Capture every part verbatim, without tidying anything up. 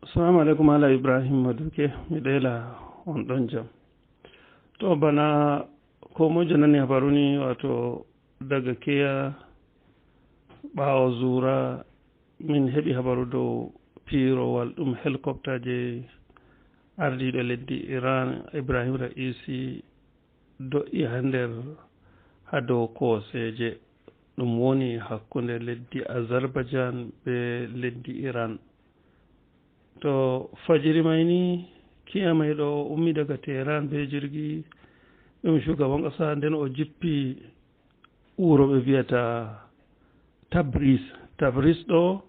Assalamu alaikum, Ala Ibrahim Maduke, mi ɗela on ɗon jam. To bana ko mojo nani habaru ni, wato daga keya ɓawo zura, min heɓi habaru dow piirowal ɗum helikopta je ardiɗo leddi Iran, Ibrahim Ra'isi, do'i ha nder, ha dow kooseeje ɗum woni hakkunde leddi Azerbaijan be leddi Iran. To fajiri mai ni, kiya mai ɗo ummi daga Teheran be jirgi ɗum shugaban ƙasa, nden o jippi wuro ɓe viyata Tabriz. Tabriz ɗo,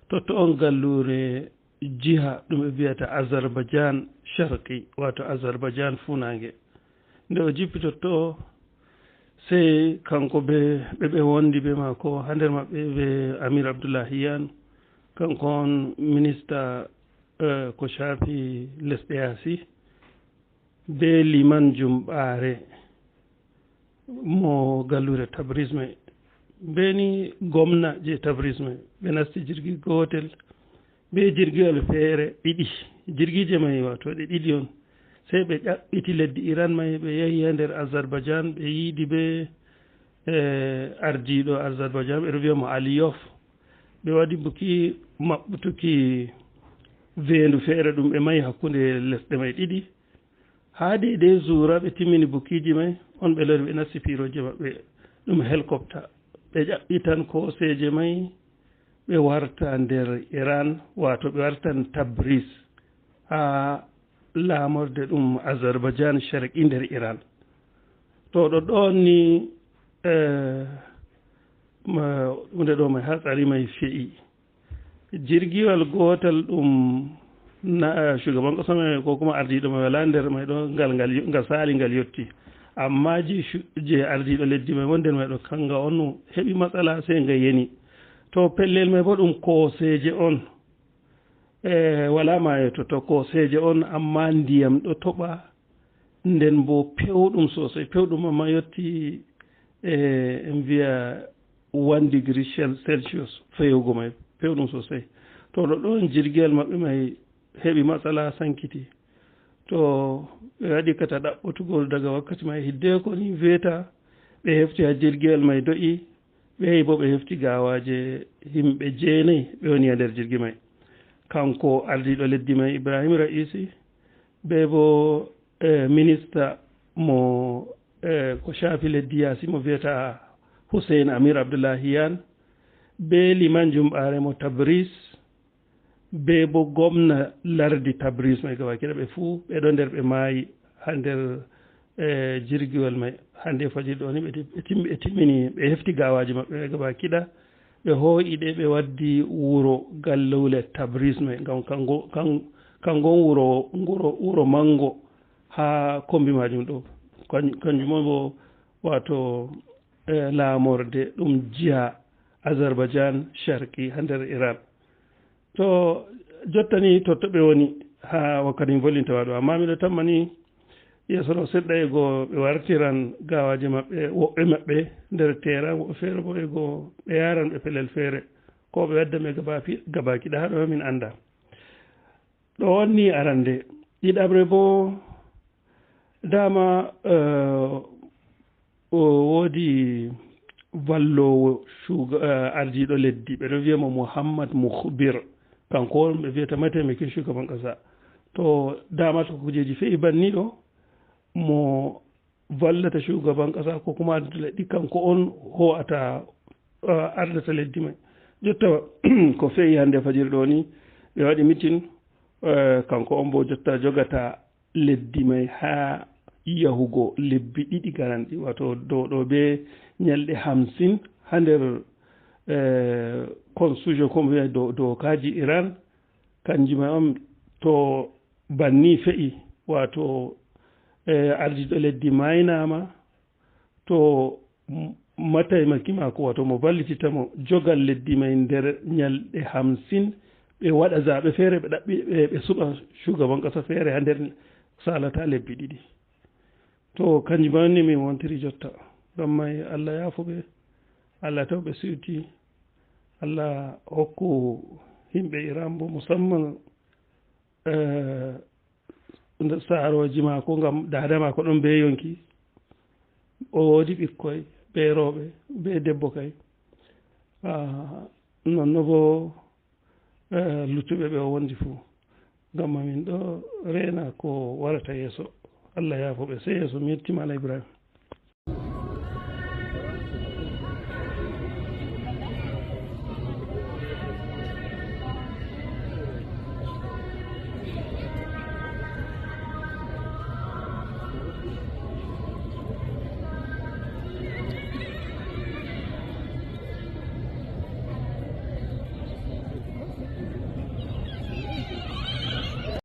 totto on gallure jiha ɗum ɓe viyata Azerbaijan Sharqi, wato Azerbaijan Funange. Nde o jippi totto, sey kanko be ɓe ɓe wondi be maako, ha nder maɓɓe be Amir Abdullahiyan, kanko on minista, eh, ko shafi lesɗe yaasi, be liman jumɓaare mo gallure Tabriz mai, be ni gomna je Tabriz mai, ɓe nasti jirgi gotel be jirgiwal feere ɗiɗi. Jirgije mai wato ɗe ɗiɗi on. Sey ɓe ƴaɓɓiti leddi Iran mai, ɓe yahi ha nder Azerbaijan, ɓe yiidi be, eh, ardiɗo Azerbaijan, ɓe ɗo viya mo Aliyev. Ɓe waɗi buki maɓɓutuki vendu feere ɗum ɓe mahi hakkunde lesɗe mai ɗiɗi. Haa deydey zuura ɓe timmini bukiiji may, on ɓe lori ɓe nasti piirooje maɓɓe ɗum helikopta. Ɓe ƴaɓɓitan kooseeje may, ɓe warta nder Iran, waato ɓe wartan Tabriz haa laamorde ɗum Azerbaijan Sharqi nder Iran. To ɗo ɗoon ni, eh, ma-, huunde ɗo may hatsari may fe'i. Jirgiwal gootal ɗum na, shugaban ƙasa mai ko kuma ardiiɗo mai walaa nder mai ɗo, ngal, ngal, ngal saali, ngal yotti. Amma je shu-, je ardiiɗo leddi mai woni nder mai ɗo, kanga on heɓi matsala, sey nga yeni. To pellel mai bo ɗum kooseeje on. E, walaa maayo to, to kooseeje on, amma ndiyam ɗo toɓa. Nden bo pewɗum sosai, pewɗum amma yotti, e, en viya one degree Cel-, Celsius fewugo mai, pewɗum sosai. To ɗo ɗon jirgiyel maɓɓe mai heɓi matsala, sankiti. To ɓe waɗi kata ɗaɓɓotugol daga wakkati mai, hiddeko ni veta, ɓe hefti ha jirgiyel mai do'i, ɓe yahi bo ɓe hefti gawaje himɓe jeenayi ɓe woni ha nder jirgi mai. Kanko ardiɗo leddi mai, Ibrahim Ra'isi, be bo, eh, minista mo, eh, ko shafi leddi yaasi mo viyata Hussein Amir Abdullahiyan, be liman jumɓare mo Tabriz, be bo gomna lardi Tabriz mai gabaki ɗaya, ɓe fuu ɓe ɗo nder, ɓe maayi ha nder, eh, jirgiwal mai. Hande fajiri ɗo ni ɓe ti-, ɓe tim-, ɓe timmini, ɓe hefti gawaji maɓɓe mai gabaki ɗaya. Ɓe hoo'i ɗe, ɓe waddi wuro gallule Tabriz mai, ngam kango, kan-, kango on wuro, wuro, wuro mango ha kombi majum ɗo. Kan-, kanjum on bo, wato, eh, laamorde ɗum jiha Azerbaijan Sharqi ha nder Iran. To jotta ni to, to ɓe woni ha wakkati mi vollinta waɗo, amma miɗo tamma ni yeeso ɗo seɗɗa e go ɓe wartiran gawaje maɓɓe, woɓɓe maɓɓe nder Teheran, woɓɓe feere bo e go ɓe yaran ɓe pellel feere, ko ɓe wadda ɓe gaba-, gabaki ɗaya ɗo min anda. Ɗo on ni arande. Ɗiɗaɓre bo, dama, eh, o woodi vallowo shuga-, eh, ardiɗo leddi, ɓe ɗo viya mo Muhammad Mukhbir. Kanko on ɓe viyata mataimakin shugaban kasa. To dama to kujeji fe'i banni ɗo, mo vallata shugaban kasa ko kuma ardiɗo leddi, kanko on ho'ata, eh, ardata leddi mai. Jotta ko fe'i hande fajiri ɗo ni, ɓe waɗi mitin, eh, kanko on bo jotta jogata leddi mai haa yahugo lebbi ɗiɗi garanɗi, wato dow ɗo be nyalɗe hamsin haa nder, eh, constitution, ko wiya do-, dookaaji Iran, kanji mai on to banni fe'i, wato, eh, ardiɗo leddi maaynaama, to m-, mataimaki maako, wato mo vallitita mo, jogal leddi mai nder nyalɗe hamsin, ɓe waɗa zaɓe feere, ɓe ɗaɓɓi, ɓe, ɓe suɓa shugaban kasa feere ha nder salata lebbi ɗiɗi. To kanjum ma ni min wontiri jotta. Ngam mai Allah yaafo ɓe, Allah taw ɓe siwti, Allah hokku himɓe Iran bo musamman eh, nde saarooji maako, ngam daada maako ɗon bee yonki. O woodi ɓikkoy, bee rewɓe, bee debbo kay. Ah, nonno boo, eh, luttuɓe ɓe o wondi fuu. Ngam mamin ɗo reena ko warata yeeso. Allah yaafo ɓe. Sey yeeso, mi yetti Maala Ibrahim.